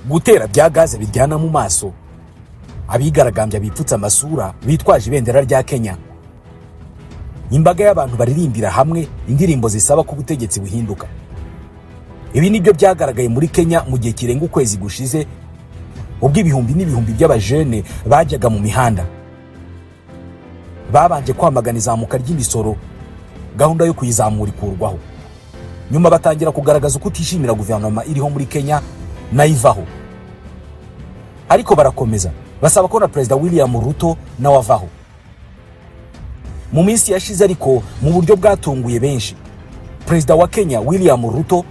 Gutera bya gaze biryana mu maso abigaragambya bipfutse amasura bitwaje ibendera rya Kenya, imbaga y'abantu baririmbira hamwe indirimbo zisaba ko ubutegetsi buhinduka, ibi nibyo byagaragaye muri Kenya mu gihe kirenga ukwezi gushize, ubwo ibihumbi n'ibihumbi by'abajene bajyaga mu mihanda. Babanje kwamagana izamuka ry'imisoro, gahunda yo kuyizamura ikurwaho, nyuma batangira kugaragaza uko utishimira guverinoma iriho muri Kenya nayo ivaho, ariko barakomeza basaba ko na Perezida William Ruto nawe avaho. Mu minsi yashize ariko, mu buryo bwatunguye benshi, Perezida wa Kenya William Ruto,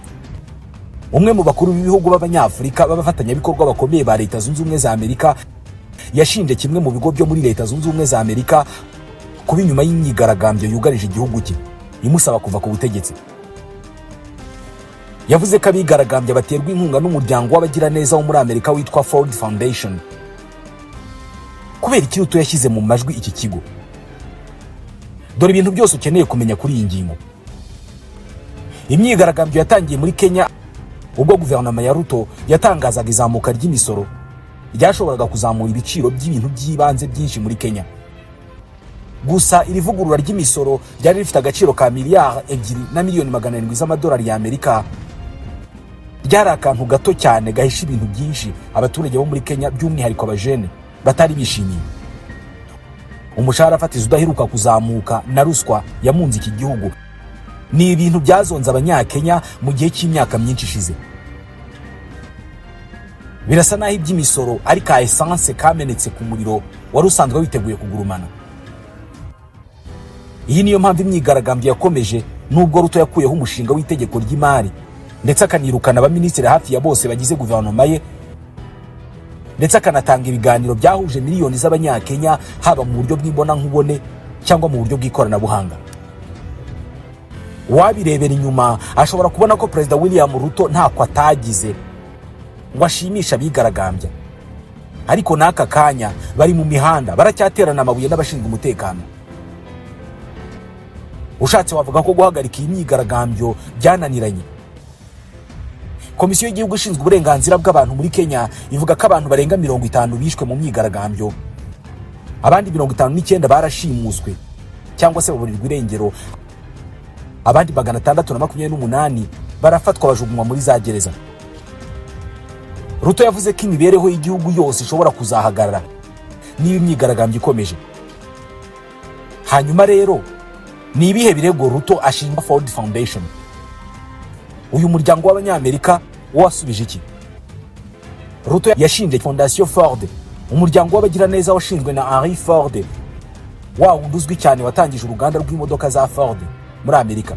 umwe mu bakuru b'ibihugu b'Abanyafurika b'abafatanyabikorwa bakomeye ba Leta Zunze Ubumwe za Amerika, yashinje kimwe mu bigo byo muri Leta Zunze Ubumwe za Amerika kuba inyuma y'imyigaragambyo yugarije igihugu cye, imusaba kuva ku butegetsi. Yavuze ko abigaragambya baterwa inkunga n'umuryango w'abagiraneza wo muri Amerika witwa Ford Foundation. Kubera iki Ruto yashyize mu majwi iki kigo? Dore ibintu byose ukeneye kumenya kuri iyi ngingo. Imyigaragambyo yatangiye muri Kenya ubwo guverinoma ya Ruto yatangazaga izamuka ry'imisoro ryashoboraga kuzamura ibiciro by'ibintu by'ibanze byinshi muri Kenya. Gusa iri vugurura ry'imisoro ryari rifite agaciro ka 2,700,000,000 z'amadolari y'Amerika. Ryari akantu gato cyane gahisha ibintu byinshi abaturage bo muri Kenya, by'umwihariko abajene, batari bishimiye. Umushahara fatizo udaheruka kuzamuka na ruswa yamunze iki gihugu ni ibintu byazonze Abanyakenya mu gihe cy'imyaka myinshi ishize. Birasa n'aho iby'imisoro ari ka essence kamenetse ku muriro wari usanzwe witeguye kugurumana. Iyi niyo mpamvu imyigaragambyo yakomeje nubwo Ruto yakuyeho umushinga w'itegeko ry'imari, ndetse akanirukana abaminisitiri hafi ya bose bagize guverinoma ye, ndetse akanatanga ibiganiro byahuje miliyoni z'Abanyakenya, haba mu buryo bw'imbonankubone cyangwa mu buryo bw'ikoranabuhanga. Uwabirebera inyuma ashobora kubona ko Perezida William Ruto ntako atagize ngo ashimishe abigaragambya, ariko n'aka kanya bari mu mihanda baracyaterana amabuye n'abashinzwe umutekano. Ushatse wavuga ko guhagarika iyi myigaragambyo byananiranye. Komisiyo y'Igihugu ishinzwe uburenganzira bw'abantu muri Kenya ivuga ko abantu barenga 50 bishwe mu myigaragambyo, abandi 59 barashimuswe cyangwa se baburirwa irengero, abandi 628 barafatwa bajugunywa muri za gereza. Ruto yavuze ko imibereho y'igihugu yose ishobora kuzahagarara niba imyigaragambyo ikomeje. Hanyuma rero, ni ibihe birego Ruto ashinja Ford Foundation? Uyu muryango w'Abanyamerika wo wasubije iki? Ruto yashinje Fondation Ford, umuryango w'abagiraneza washinzwe na Henry Ford, wa wundi uzwi cyane watangije uruganda rw'imodoka za Ford muri Amerika.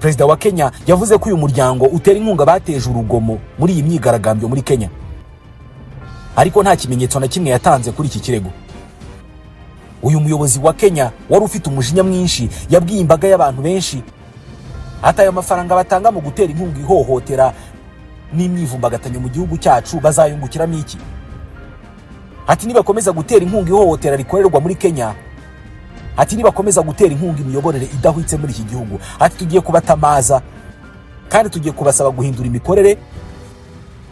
Perezida wa Kenya yavuze ko uyu muryango utera inkunga bateje urugomo muri iyi myigaragambyo muri Kenya, ariko nta kimenyetso na kimwe yatanze kuri iki kirego. Uyu muyobozi wa Kenya wari ufite umujinya mwinshi yabwiye imbaga y'abantu benshi ati: "Ayo mafaranga batanga mu gutera inkunga ihohotera n'imyivumbagatanyo mu gihugu cyacu bazayungukiramo iki?" Ati: "Nibakomeza gutera inkunga ihohotera rikorerwa muri Kenya," ati, "nibakomeza gutera inkunga imiyoborere idahwitse muri iki gihugu," ati, "tugiye kubatamaza kandi tugiye kubasaba guhindura imikorere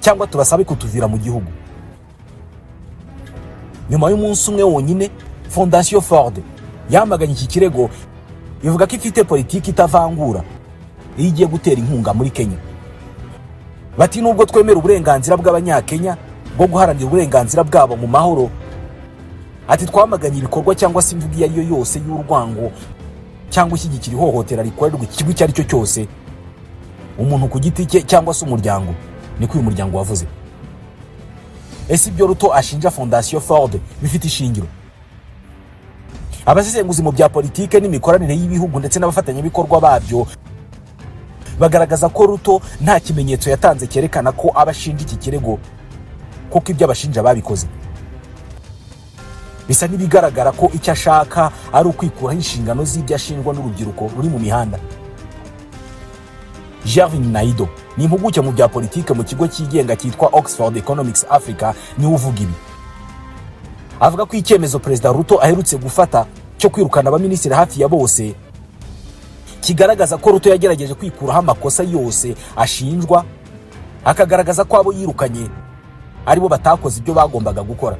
cyangwa tubasabe kutuvira mu gihugu." Nyuma y'umunsi umwe wonyine, Fondation Ford yamaganye iki kirego, ivuga ko ifite politiki itavangura iyo igiye gutera inkunga muri Kenya. Bati: "Nubwo twemera uburenganzira bw'Abanyakenya bwo guharanira uburenganzira bwabo mu mahoro," ati, "twamaganye ibikorwa cyangwa se imvugo iyo ari yo yose y'urwango cyangwa ishyigikira ihohotera rikorerwa ikigo icyo ari cyo cyose, umuntu ku giti cye cyangwa se umuryango." Niko uyu muryango wavuze. Ese ibyo Ruto ashinja Fondation Ford bifite ishingiro? Abasesenguzi mu bya politike n'imikoranire y'ibihugu ndetse n'abafatanyabikorwa babyo bagaragaza ko Ruto nta kimenyetso yatanze cyerekana ko abashinja iki kirego kuko ibyo abashinja babikoze. Bisa n'ibigaragara ko icyo ashaka ari ukwikuraho inshingano z'ibyo ashinjwa n'urubyiruko ruri mu mihanda. Gervin Naido ni impuguke mu bya politike mu kigo cyigenga cyitwa Oxford Economics Africa, niwe uvuga ibi. Avuga ko icyemezo Perezida Ruto aherutse gufata cyo kwirukana abaminisitiri hafi ya bose kigaragaza ko Ruto yagerageje kwikuraho amakosa yose ashinjwa. Akagaragaza ko abo yirukanye aribo batakoze ibyo bagombaga gukora.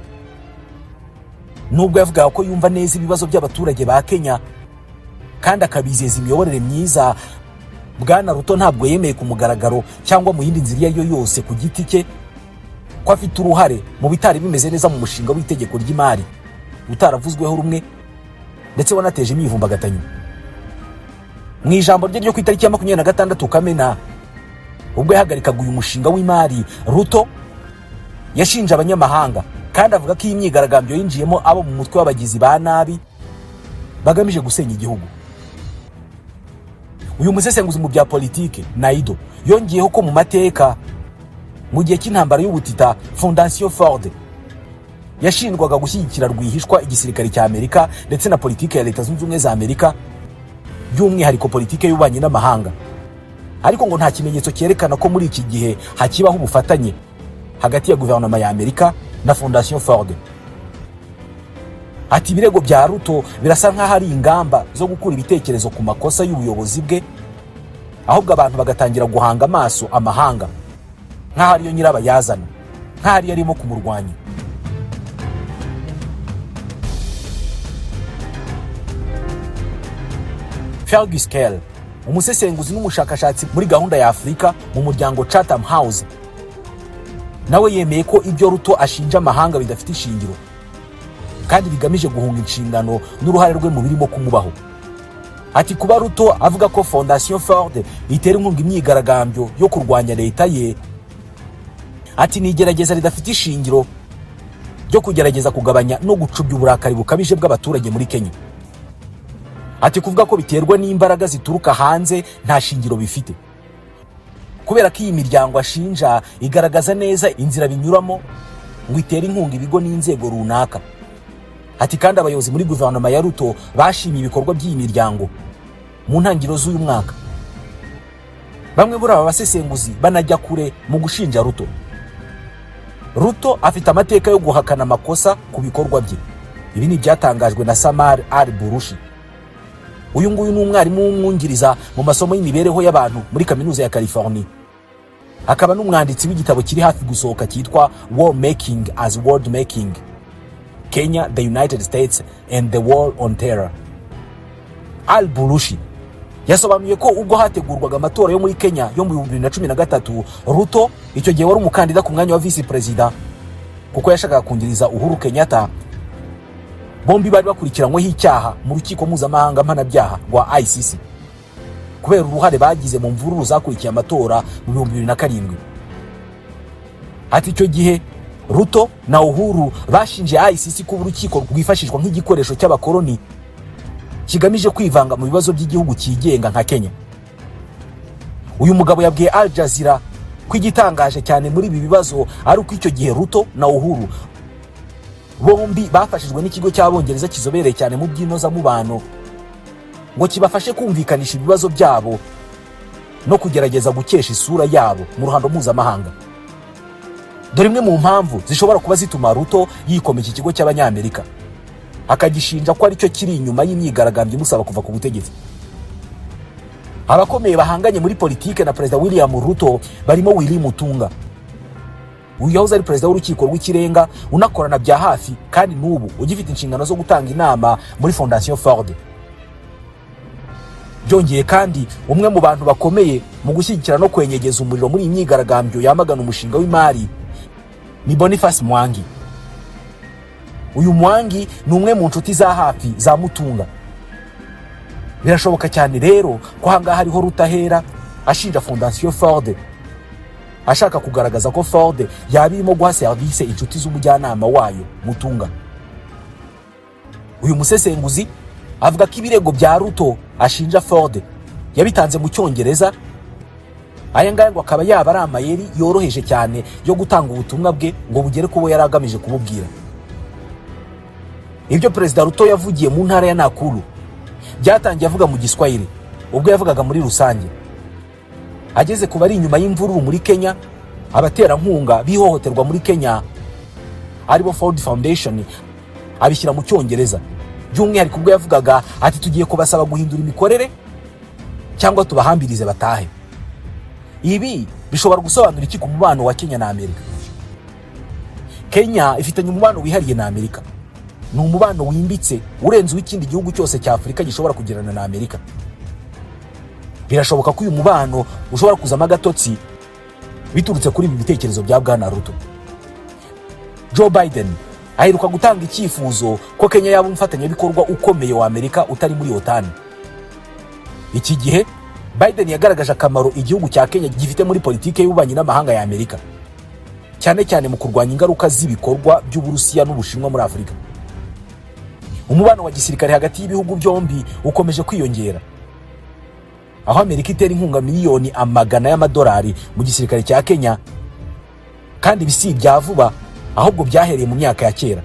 Nubwo yavugaga ko yumva neza ibibazo by'abaturage ba Kenya kandi akabizeza imiyoborere myiza, Bwana Ruto ntabwo yemeye ku mugaragaro cyangwa mu yindi nzira iyo ari yo yose ku giti cye ko afite uruhare mu bitari bimeze neza mu mushinga w'itegeko ry'imari utaravuzweho rumwe, ndetse wanateje imyivumbagatanyo. Mu ijambo rye ryo ku itariki ya 26 Kamena, ubwo yahagarikaga uyu mushinga w'imari, Ruto yashinje abanyamahanga kandi avuga ko iyi myigaragambyo yinjiyemo abo mu mutwe w'abagizi ba nabi bagamije gusenya igihugu. Uyu musesenguzi mu bya politike Naido yongeyeho ko mu mateka, mu gihe cy'intambara y'ubutita, Fondation Ford yashinjwaga gushyigikira rwihishwa igisirikare cya Amerika ndetse na politike ya Leta Zunze Ubumwe za Amerika, by'umwihariko politike y'ububanyi n'amahanga. Ariko ngo nta kimenyetso cyerekana ko muri iki gihe hakibaho ubufatanye hagati ya guverinoma ya Amerika na Fondation Ford. Ati: "Ibirego bya Ruto birasa nk'aho ari ingamba zo gukura ibitekerezo ku makosa y'ubuyobozi bwe, ahubwo abantu bagatangira guhanga amaso amahanga nk'aho ariyo nyirabayazana, nk'aho ariyo arimo kumurwanya." Fergus Kell, umusesenguzi n'umushakashatsi muri gahunda ya Afurika mu muryango Chatham House, nawe yemeye ko ibyo Ruto ashinja amahanga bidafite ishingiro kandi bigamije guhunga inshingano n'uruhare rwe mu birimo kumubaho. Ati: "Kuba Ruto avuga ko Fondation Ford itera inkunga imyigaragambyo yo kurwanya leta ye," ati, "ni igerageza ridafite ishingiro ryo kugerageza kugabanya no gucubya uburakari bukabije bw'abaturage muri Kenya." Ati: "Kuvuga ko biterwa n'imbaraga zituruka hanze nta shingiro bifite, kubera ko iyi miryango ashinja igaragaza neza inzira binyuramo ngo itere inkunga ibigo n'inzego runaka." Ati: "Kandi abayobozi muri guverinoma ya Ruto bashimye ibikorwa by'iyi miryango mu ntangiriro z'uyu mwaka." Bamwe muri aba basesenguzi banajya kure mu gushinja Ruto. Ruto afite amateka yo guhakana amakosa ku bikorwa bye. Ibi ni ibyatangajwe na Samar Al Burushi. Uyu nguyu ni umwarimu w'umwungiriza mu masomo y'imibereho y'abantu muri Kaminuza ya California, akaba n'umwanditsi w'igitabo kiri hafi gusohoka cyitwa "War Making as World Making: Kenya, the United States and the War on Terror". Al Burushi yasobanuye ko ubwo hategurwaga amatora yo muri Kenya yo mu 2013, Ruto icyo gihe wari umukandida ku mwanya wa visi perezida, kuko yashakaga kungiriza Uhuru Kenyatta, bombi bari bakurikiranyweho icyaha mu Rukiko Mpuzamahanga Mpanabyaha rwa ICC kubera uruhare bagize mu mvururu zakurikiye amatora mu 2007. Ati: "Icyo gihe Ruto na Uhuru bashinje ICC kuba urukiko rwifashishwa nk'igikoresho cy'abakoloni kigamije kwivanga mu bibazo by'igihugu cyigenga nka Kenya." Uyu mugabo yabwiye Al Jazeera ko igitangaje cyane muri ibi bibazo ari uko icyo gihe Ruto na Uhuru bombi bafashijwe n'ikigo cy'Abongereza kizobereye cyane mu by'inozamubano ngo kibafashe kumvikanisha ibibazo byabo no kugerageza gukesha isura yabo mu ruhando mpuzamahanga. Dore imwe mu mpamvu zishobora kuba zituma Ruto yikoma iki kigo cy'Abanyamerika, akagishinja ko aricyo kiri inyuma y'imyigaragambyo imusaba kuva ku butegetsi. Abakomeye bahanganye muri politike na Perezida William Ruto barimo Willy Mutunga. Uyu yahoze ari perezida w'Urukiko rw'Ikirenga, unakorana bya hafi kandi n'ubu ugifite inshingano zo gutanga inama muri Fondation Ford. Byongeye kandi, umwe mu bantu bakomeye mu gushyigikira no kwenyegeza umuriro muri iyi myigaragambyo yamagana umushinga w'imari ni Boniface Mwangi. Uyu Mwangi ni umwe mu nshuti za hafi za Mutunga. Birashoboka cyane rero ko ahangaha hariho Rutahera ashinja Fondation Ford, ashaka kugaragaza ko Ford yaba irimo guha serivisi inshuti z'umujyanama wayo Mutunga. Uyu musesenguzi avuga ko ibirego bya Ruto ashinja Ford yabitanze mu Cyongereza. Aya ngaya ngo akaba yaba ari amayeri yoroheje cyane yo gutanga ubutumwa bwe ngo bugere ku bo yari agamije kububwira. Ibyo Perezida Ruto yavugiye mu ntara ya Nakuru byatangiye avuga mu Giswahili ubwo yavugaga muri rusange. Ageze ku bari inyuma y'imvururu muri Kenya, abaterankunga b'ihohoterwa muri Kenya aribo Ford Foundation, abishyira mu Cyongereza, by'umwihariko ubwo yavugaga ati: "Tugiye kubasaba guhindura imikorere cyangwa tubahambirize batahe." Ibi Bishobora gusobanura iki ku mubano wa Kenya na Amerika? Kenya ifitanye umubano wihariye na Amerika. Ni umubano wimbitse urenze uw'ikindi gihugu cyose cya Afurika gishobora kugirana na Amerika. Birashoboka ko uyu mubano ushobora kuzamo agatotsi biturutse kuri ibi bitekerezo bya Bwana Ruto. Joe Biden aheruka gutanga icyifuzo ko Kenya yaba umufatanyabikorwa ukomeye wa Amerika utari muri OTAN. Iki gihe Biden yagaragaje akamaro igihugu cya Kenya gifite muri politiki y'ububanyi n'amahanga ya Amerika, cyane cyane mu kurwanya ingaruka z'ibikorwa by'Uburusiya n'Ubushinwa muri Afurika. Umubano wa gisirikare hagati y'ibihugu byombi ukomeje kwiyongera, aho Amerika itera inkunga miliyoni amagana y'amadolari mu gisirikare cya Kenya. Kandi ibi si ibya vuba, ahubwo byahereye mu myaka ya kera.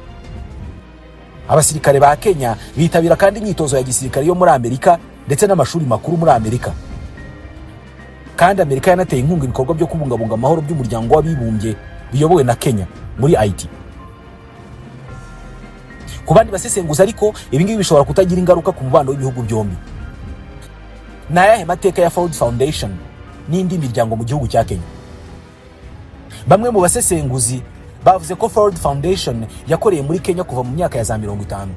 Abasirikare ba Kenya bitabira kandi imyitozo ya gisirikare yo muri Amerika ndetse n'amashuri makuru muri Amerika. Kandi Amerika yanateye inkunga ibikorwa byo kubungabunga amahoro by'Umuryango w'Abibumbye biyobowe na Kenya muri Haiti. Ku bandi basesenguzi ariko, ibi ngibi bishobora kutagira ingaruka ku mubano w'ibihugu byombi. Ni ayahe mateka ya Ford Foundation n'indi miryango mu gihugu cya Kenya? Bamwe mu basesenguzi bavuze ko Ford Foundation yakoreye muri Kenya kuva mu myaka ya za 50,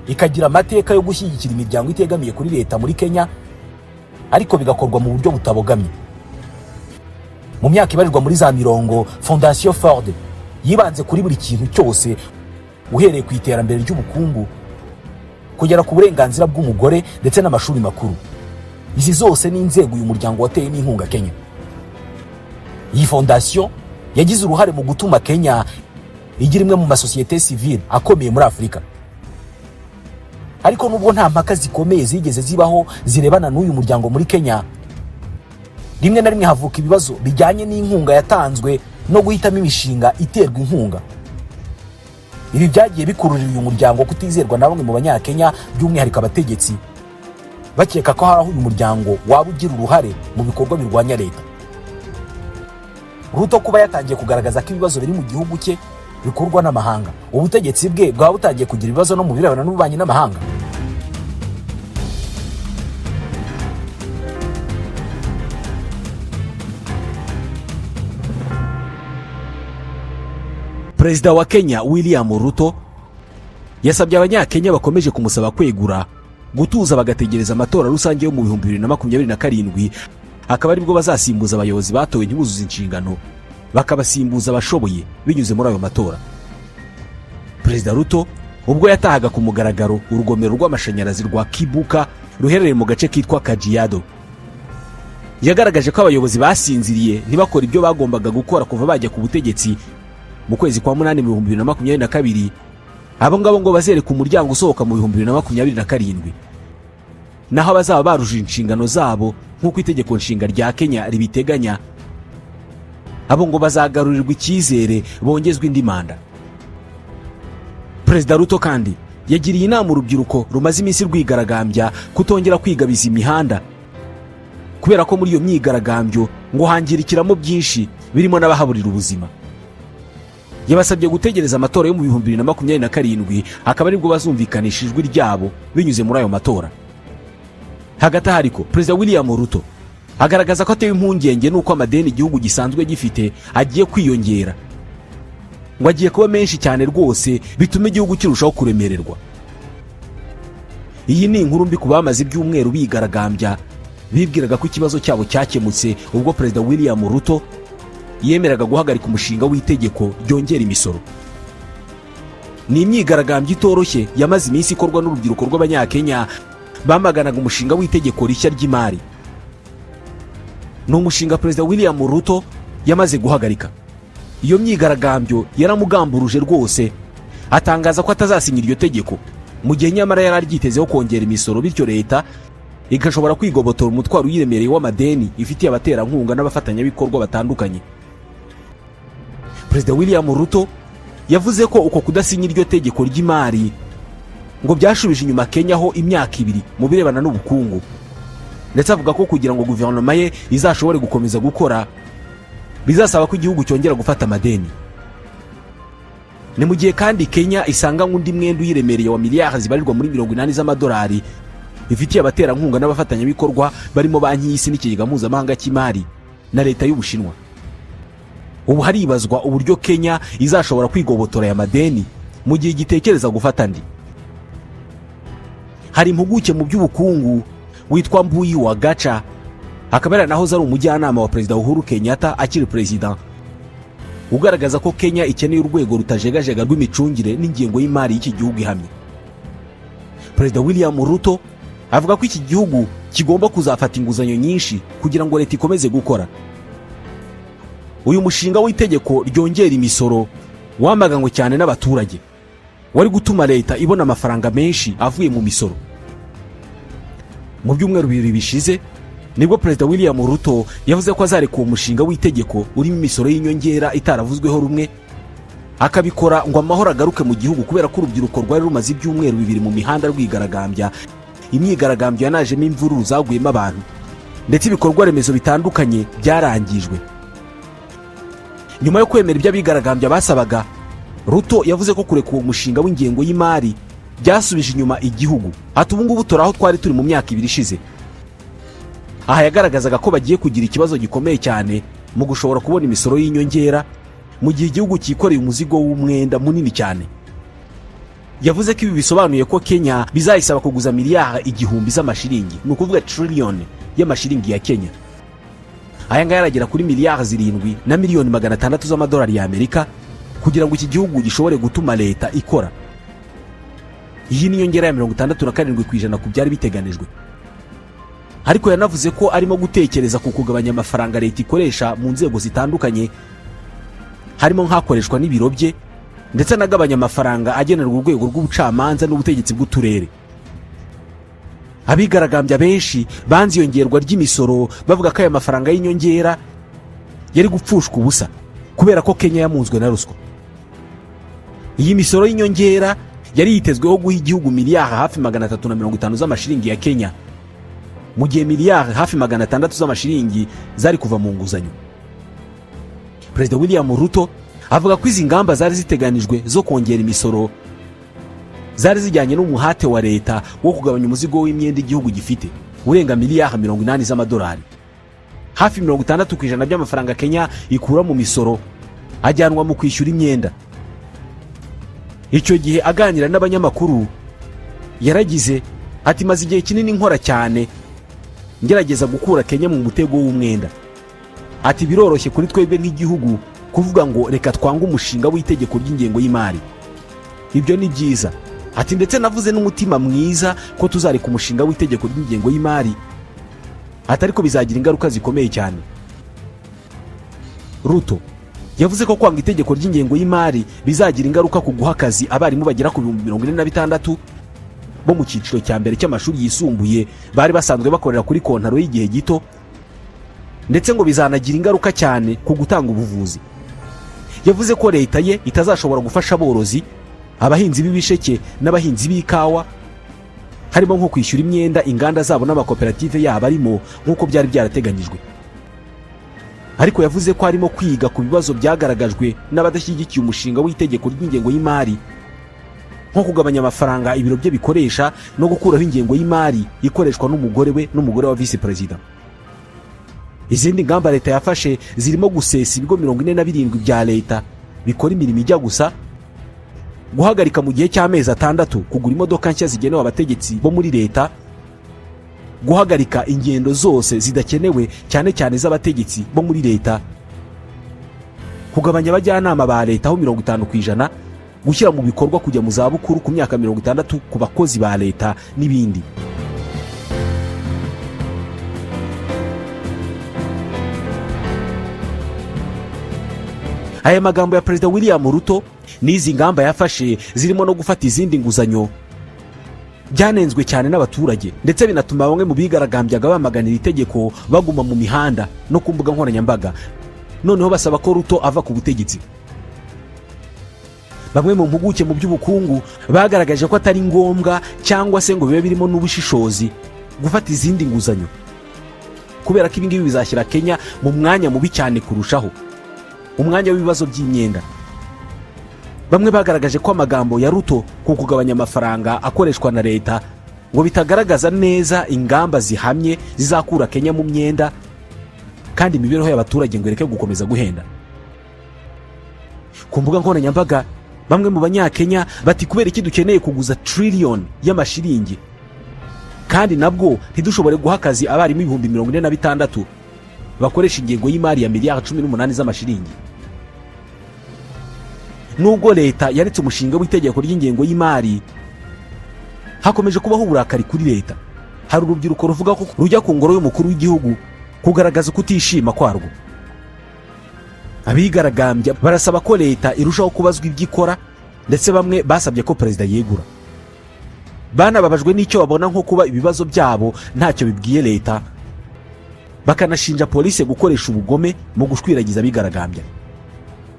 ikagira amateka yo gushyigikira imiryango itegamiye kuri leta muri Kenya, ariko bigakorwa mu buryo butabogamye. Mu myaka ibarirwa muri za 50, Fondation Ford yibanze kuri buri kintu cyose, uhereye ku iterambere ry'ubukungu kugera ku burenganzira bw'umugore ndetse n'amashuri makuru. Izi zose ni inzego uyu muryango wateyemo inkunga Kenya. Iyi fondasiyo yagize uruhare mu gutuma Kenya igira imwe mu masosiyete sivile akomeye muri Afurika. Ariko nubwo nta mpaka zikomeye zigeze zibaho zirebana n'uyu muryango muri Kenya, rimwe na rimwe havuka ibibazo bijyanye n'inkunga yatanzwe no guhitamo imishinga iterwa inkunga. Ibi byagiye bikururira uyu muryango kutizerwa na bamwe mu Banyakenya, by'umwihariko abategetsi, bakeka ko hari aho uyu muryango waba ugira uruhare mu bikorwa birwanya leta. Ruto kuba yatangiye kugaragaza ko ibibazo biri mu gihugu cye bikurwa n'amahanga, ubutegetsi bwe bwaba butangiye kugira ibibazo no mu birebana n'ububanyi n'amahanga. Perezida wa Kenya William Ruto yasabye Abanyakenya bakomeje kumusaba kwegura gutuza, bagategereza amatora rusange yo mu 2027, akaba aribwo bazasimbuza abayobozi batowe ntibuzuze inshingano, bakabasimbuza abashoboye binyuze muri ayo matora. Perezida Ruto ubwo yatahaga ku mugaragaro urugomero rw'amashanyarazi rwa Kibuka ruherereye mu gace kitwa Kajiado, yagaragaje ko abayobozi basinziriye ntibakore ibyo bagombaga gukora kuva bajya ku butegetsi mu kwezi kwa munani mu 2022, abo ngabo ngo bazereka umuryango usohoka mu 2027, naho abazaba baruje inshingano zabo nk'uko itegeko nshinga rya Kenya ribiteganya, abo ngo bazagarurirwa icyizere bongezwa indi manda. Perezida Ruto kandi yagiriye inama urubyiruko rumaze iminsi rwigaragambya kutongera kwigabiza imihanda, kubera ko muri iyo myigaragambyo ngo hangirikiramo byinshi, birimo n'abahaburira ubuzima. Yabasabye gutegereza amatora yo mu 2027, akaba aribwo bazumvikanisha ijwi ryabo binyuze muri ayo matora. Hagati aho ariko, Perezida William Ruto agaragaza ko atewe impungenge n'uko amadeni igihugu gisanzwe gifite agiye kwiyongera, ngo agiye kuba menshi cyane rwose, bituma igihugu kirushaho kuremererwa. Iyi ni inkuru mbi ku bamaze ibyumweru bigaragambya, bibwiraga ko ikibazo cyabo cyakemutse ubwo Perezida William Ruto yemeraga guhagarika umushinga w'itegeko ryongera imisoro. Ni imyigaragambyo itoroshye yamaze iminsi ikorwa n'urubyiruko rw'Abanyakenya bamaganaga umushinga w'itegeko rishya ry'imari. Ni umushinga Perezida William Ruto yamaze guhagarika. Iyo myigaragambyo yaramugamburuje rwose, atangaza ko atazasinya iryo tegeko, mu gihe nyamara yari aryitezeho kongera imisoro, bityo leta igashobora kwigobotora umutwaro uyiremereye w'amadeni ifitiye abaterankunga n'abafatanyabikorwa batandukanye. Perezida William Ruto yavuze ko uko kudasinya iryo tegeko ry'imari ngo byashubije inyuma Kenya ho imyaka 2 mu birebana n'ubukungu, ndetse avuga ko kugira ngo guverinoma ye izashobore gukomeza gukora bizasaba ko igihugu cyongera gufata amadeni. Ni mu gihe kandi Kenya isanga undi mwenda uyiremereye wa miliyari zibarirwa muri 80 z'amadolari ifitiye abaterankunga n'abafatanyabikorwa barimo Banki y'Isi n'Ikigega Mpuzamahanga cy'Imari. Na leta y'Ubushinwa. Ubu haribazwa uburyo Kenya izashobora kwigobotora aya madeni mu gihe igitekereza gufata andi. Hari impuguke mu by'ubukungu witwa Mbuyi wa Gaca, akaba yaranahoze ari umujyanama wa Perezida Uhuru Kenyatta akiri perezida, ugaragaza ko Kenya ikeneye urwego rutajegajega rw'imicungire n'ingengo y'imari y'iki gihugu ihamye. Perezida William Ruto avuga ko iki gihugu kigomba kuzafata inguzanyo nyinshi kugira ngo leta ikomeze gukora. Uyu mushinga w'itegeko ryongera imisoro wamaganywe cyane n'abaturage, wari gutuma leta ibona amafaranga menshi avuye mu misoro. Mu byumweru 2 bishize nibwo Perezida William Ruto yavuze ko azareka uwo mushinga w'itegeko urimo imisoro y'inyongera itaravuzweho rumwe, akabikora ngo amahoro agaruke mu gihugu, kubera ko urubyiruko rwari rumaze ibyumweru 2 mu mihanda rwigaragambya. Imyigaragambyo yanajemo imvururu zaguyemo abantu, ndetse ibikorwa remezo bitandukanye byarangijwe. Nyuma yo kwemera ibyo abigaragambya basabaga, Ruto yavuze ko kureka uwo mushinga w'ingengo y'imari byasubije inyuma igihugu. Ati: "Ubu ngubu turi aho twari turi mu myaka 2 ishize." Aha yagaragazaga ko bagiye kugira ikibazo gikomeye cyane mu gushobora kubona imisoro y'inyongera mu gihe igihugu cyikoreye umuzigo w'umwenda munini cyane. Yavuze ko ibi bisobanuye ko Kenya bizayisaba kuguza miliyari 1000 z'amashiringi, ni ukuvuga triliyoni y'amashiringi ya Kenya. Aya ngaya aragera kuri miliyari 7 na miliyoni 600 z'amadolari y'Amerika, kugira ngo iki gihugu gishobore gutuma leta ikora. Iyi ni inyongera ya 67% ku byari biteganijwe. Ariko yanavuze ko arimo gutekereza ku kugabanya amafaranga leta ikoresha mu nzego zitandukanye, harimo nk'akoreshwa n'ibiro bye, ndetse anagabanya amafaranga agenerwa urwego rw'ubucamanza n'ubutegetsi bw'uturere. Abigaragambya benshi banze iyongerwa ry'imisoro, bavuga ko aya mafaranga y'inyongera yari gupfushwa ubusa kubera ko Kenya yamunzwe na ruswa. Iyi misoro y'inyongera yari yitezweho guha igihugu miliyari hafi 350 z'amashiringi ya Kenya, mu gihe miliyari hafi 600 z'amashiringi zari kuva mu nguzanyo. Perezida William Ruto avuga ko izi ngamba zari ziteganijwe zo kongera imisoro zari zijyanye n'umuhate wa leta wo kugabanya umuzigo w'imyenda igihugu gifite urenga miliyari 80 z'amadolari. Hafi 60% by'amafaranga Kenya ikura mu misoro ajyanwa mu kwishyura imyenda. Icyo gihe aganira n'abanyamakuru yaragize ati: "Maze igihe kinini nkora cyane ngerageza gukura Kenya mu mutego w'umwenda." Ati: "Biroroshye kuri twebwe nk'igihugu kuvuga ngo reka twange umushinga w'itegeko ry'ingengo y'imari, ibyo ni byiza." Ati: "Ndetse navuze n'umutima mwiza ko tuzareka umushinga w'itegeko ry'ingengo y'imari." Ati: "Ariko bizagira ingaruka zikomeye cyane." Ruto yavuze ko kwanga itegeko ry'ingengo y'imari bizagira ingaruka ku guha akazi abarimu bagera ku 46,000 bo mu cyiciro cya mbere cy'amashuri yisumbuye bari basanzwe bakorera kuri kontaro y'igihe gito, ndetse ngo bizanagira ingaruka cyane ku gutanga ubuvuzi. Yavuze ko leta ye itazashobora gufasha aborozi, abahinzi b'ibisheke n'abahinzi b'ikawa, harimo nko kwishyura imyenda inganda zabo n'amakoperative yabo arimo nk'uko byari byarateganyijwe. Ariko yavuze ko arimo kwiga ku bibazo byagaragajwe n'abadashyigikiye umushinga w'itegeko ry'ingengo y'imari, nko kugabanya amafaranga ibiro bye bikoresha no gukuraho ingengo y'imari ikoreshwa n'umugore we n'umugore wa visi perezida. Izindi ngamba leta yafashe zirimo gusesa ibigo 47 bya leta bikora imirimo ijya gusa, guhagarika mu gihe cy'amezi 6 kugura imodoka nshya zigenewe abategetsi bo muri leta, guhagarika ingendo zose zidakenewe, cyane cyane z'abategetsi bo muri leta, kugabanya abajyanama ba leta ho 50%, gushyira mu bikorwa kujya mu zabukuru ku myaka 60 ku bakozi ba leta n'ibindi. Aya magambo ya Perezida William Ruto n'izi ngamba yafashe zirimo no gufata izindi nguzanyo byanenzwe cyane n'abaturage, ndetse binatuma bamwe mu bigaragambyaga bamaganira itegeko baguma mu mihanda no ku mbuga nkoranyambaga, noneho basaba ko Ruto ava ku butegetsi. Bamwe mu mpuguke mu by'ubukungu bagaragaje ko atari ngombwa cyangwa se ngo bibe birimo n'ubushishozi gufata izindi nguzanyo, kubera ko ibingibi bizashyira Kenya mu mwanya mubi cyane kurushaho, umwanya w'ibibazo by'imyenda. Bamwe bagaragaje ko amagambo ya Ruto ku kugabanya amafaranga akoreshwa na leta ngo bitagaragaza neza ingamba zihamye zizakura Kenya mu myenda. Kandi imibereho y'abaturage ngo ireke gukomeza guhenda. Ku mbuga nkoranyambaga, bamwe mu Banyakenya bati: "Kubera iki dukeneye kuguza triliyoni y'amashiringi kandi nabwo ntidushobore guha akazi abarimu 46,000 bakoresha ingengo y'imari ya miliyari 18 z'amashiringi?" Nubwo leta yaretse umushinga w'itegeko ry'ingengo y'imari, hakomeje kubaho uburakari kuri leta. Hari urubyiruko ruvuga ko rujya ku ngoro y'umukuru w'igihugu kugaragaza ukutishima kwarwo. Abigaragambya barasaba ko leta irushaho kubazwa ibyo ikora, ndetse bamwe basabye ko perezida yegura. Banababajwe n'icyo babona nko kuba ibibazo byabo ntacyo bibwiye leta, bakanashinja polisi gukoresha ubugome mu gushwiragiza abigaragambya.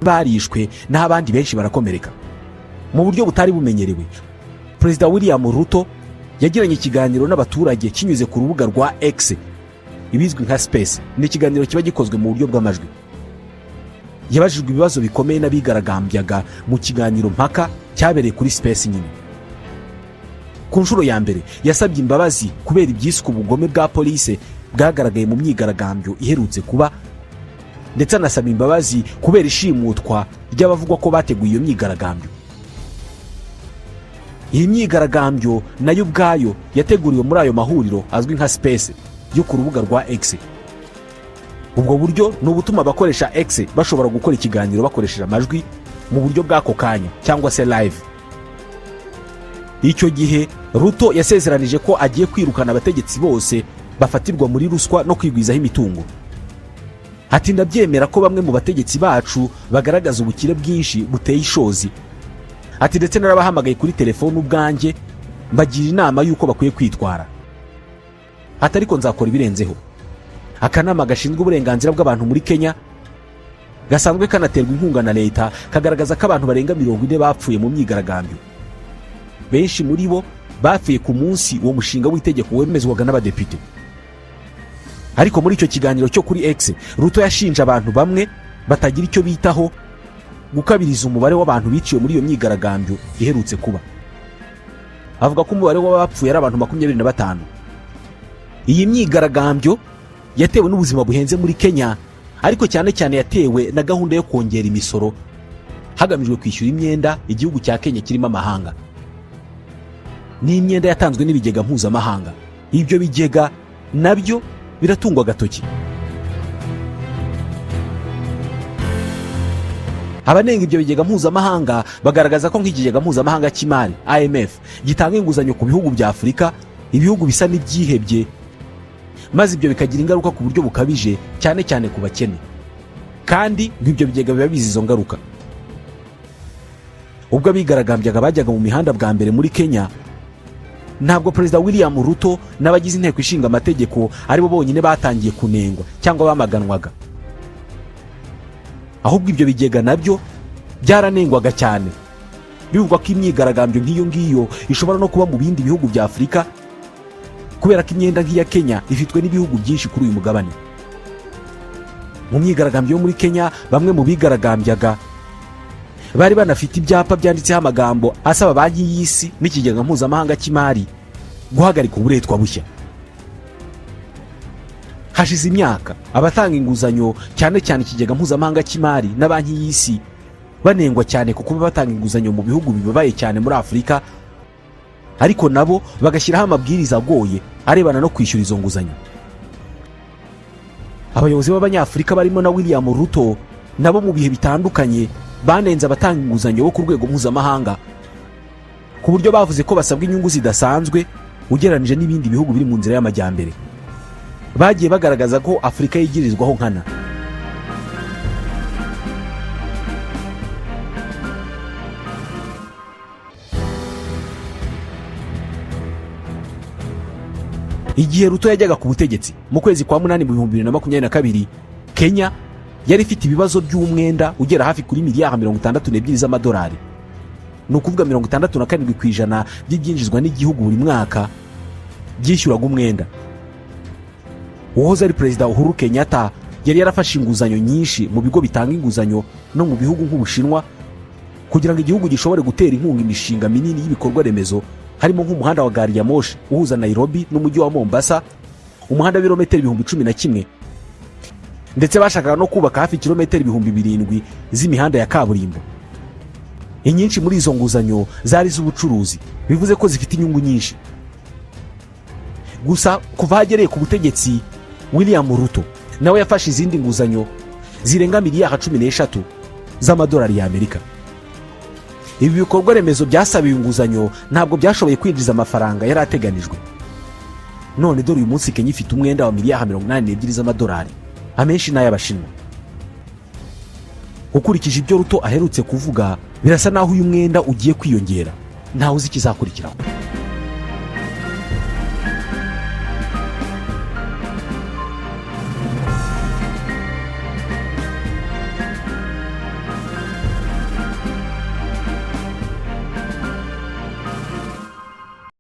Barishwe, naho abandi benshi barakomereka. Mu buryo butari bumenyerewe, Perezida William Ruto yagiranye ikiganiro n'abaturage kinyuze ku rubuga rwa X, ibizwi nka Space. Ni ikiganiro kiba gikozwe mu buryo bw'amajwi. Yabajijwe ibibazo bikomeye n'abigaragambyaga mu kiganiro mpaka cyabereye kuri Space nyine. Ku nshuro ya mbere yasabye imbabazi kubera ibyiswe ubugome bwa polisi bwagaragaye mu myigaragambyo iherutse kuba, ndetse anasaba imbabazi kubera ishimutwa ry'abavugwa ko bateguye iyo myigaragambyo. Iyi myigaragambyo nayo ubwayo yateguriwe muri ayo mahuriro azwi nka Space yo ku rubuga rwa X. Ubwo buryo ni ubutuma abakoresha X bashobora gukora ikiganiro bakoresheje amajwi mu buryo bw'ako kanya cyangwa se live. Icyo gihe Ruto yasezeranije ko agiye kwirukana abategetsi bose bafatirwa muri ruswa no kwigwizaho imitungo. Ati: "Ndabyemera ko bamwe mu bategetsi bacu bagaragaza ubukire bwinshi buteye ishozi." Ati: "Ndetse narabahamagaye kuri telefone ubwanjye, mbagira inama y'uko bakwiye kwitwara." Ati: "Ariko nzakora ibirenzeho." Akanama gashinzwe uburenganzira bw'abantu muri Kenya, gasanzwe kanaterwa inkunga na leta, kagaragaza ko abantu barenga 40 bapfuye mu myigaragambyo. Benshi muri bo bapfuye ku munsi uwo mushinga w'itegeko wemezwaga n'abadepite. Ariko muri icyo kiganiro cyo kuri X, Ruto yashinje abantu bamwe batagira icyo bitaho gukabiriza umubare w'abantu biciwe muri iyo myigaragambyo iherutse kuba, avuga ko umubare w'abapfuye ari abantu 25. Iyi myigaragambyo yatewe n'ubuzima buhenze muri Kenya, ariko cyane cyane yatewe na gahunda yo kongera imisoro hagamijwe kwishyura imyenda igihugu cya Kenya kirimo amahanga, n'imyenda yatanzwe n'ibigega mpuzamahanga. Ibyo bigega nabyo biratungwa agatoki. Abanenga ibyo bigega mpuzamahanga bagaragaza ko nk'ikigega mpuzamahanga cy'imari IMF gitanga inguzanyo ku bihugu bya Afurika, ibihugu bisa n'ibyihebye, maze ibyo bikagira ingaruka ku buryo bukabije, cyane cyane ku bakene, kandi ngo ibyo bigega biba bizi izo ngaruka. Ubwo abigaragambyaga bajyaga mu mihanda bwa mbere muri Kenya, ntabwo Perezida William Ruto n'abagize inteko ishinga amategeko aribo bonyine batangiye kunengwa cyangwa bamaganwaga, ahubwo ibyo bigega nabyo byaranengwaga cyane, bivugwa ko imyigaragambyo nk'iyo ngiyo ishobora no kuba mu bindi bihugu bya Afurika, kubera ko imyenda nk'iya Kenya ifitwe n'ibihugu byinshi kuri uyu mugabane. Mu myigaragambyo yo muri Kenya, bamwe mu bigaragambyaga bari banafite ibyapa byanditseho amagambo asaba Banki y'Isi n'Ikigega Mpuzamahanga cy'Imari guhagarika uburetwa bushya. Hashize imyaka abatanga inguzanyo, cyane cyane Ikigega Mpuzamahanga cy'Imari na Banki y'Isi, banengwa cyane ku kuba batanga inguzanyo mu bihugu bibabaye cyane muri Afurika, ariko nabo bagashyiraho amabwiriza agoye arebana no kwishyura izo nguzanyo. Abayobozi b'Abanyafurika barimo na William Ruto nabo mu bihe bitandukanye banenze abatanga inguzanyo bo ku rwego mpuzamahanga, ku buryo bavuze ko basabwa inyungu zidasanzwe ugereranije n'ibindi bihugu biri mu nzira y'amajyambere. Bagiye bagaragaza ko Afurika yigirizwaho nkana. Igihe Ruto yajyaga ku butegetsi mu kwezi kwa munani mu 2022, Kenya yari ifite ibibazo by'umwenda ugera hafi kuri miliyari 62 z'amadolari, ni ukuvuga 67% by'ibyinjizwa n'igihugu buri mwaka byishyuraga umwenda. Uwahoze ari Perezida Uhuru Kenyatta yari yarafashe inguzanyo nyinshi mu bigo bitanga inguzanyo no mu bihugu nk'Ubushinwa, kugira ngo igihugu gishobore gutera inkunga imishinga minini y'ibikorwa remezo, harimo nk'umuhanda wa gari ya moshi uhuza Nairobi n'umujyi wa Mombasa, umuhanda w'ibirometero 11,000. Ndetse bashakaga no kubaka hafi kilometero 7000 z'imihanda ya kaburimbo. Inyinshi muri izo nguzanyo zari iz'ubucuruzi, bivuze ko zifite inyungu nyinshi. Gusa kuva aho agereye ku butegetsi, William Ruto nawe yafashe izindi nguzanyo zirenga miliyari 13 z'amadolari y'Amerika. Ibi bikorwa remezo byasabiwe inguzanyo ntabwo byashoboye kwinjiza amafaranga yari ateganijwe. None dore uyu munsi Kenya ifite umwenda wa miliyari 82 z'amadolari, amenshi ni ay'Abashinwa. Ukurikije ibyo Ruto aherutse kuvuga, birasa naho uyu mwenda ugiye kwiyongera. Ntawe uzi ikizakurikiraho.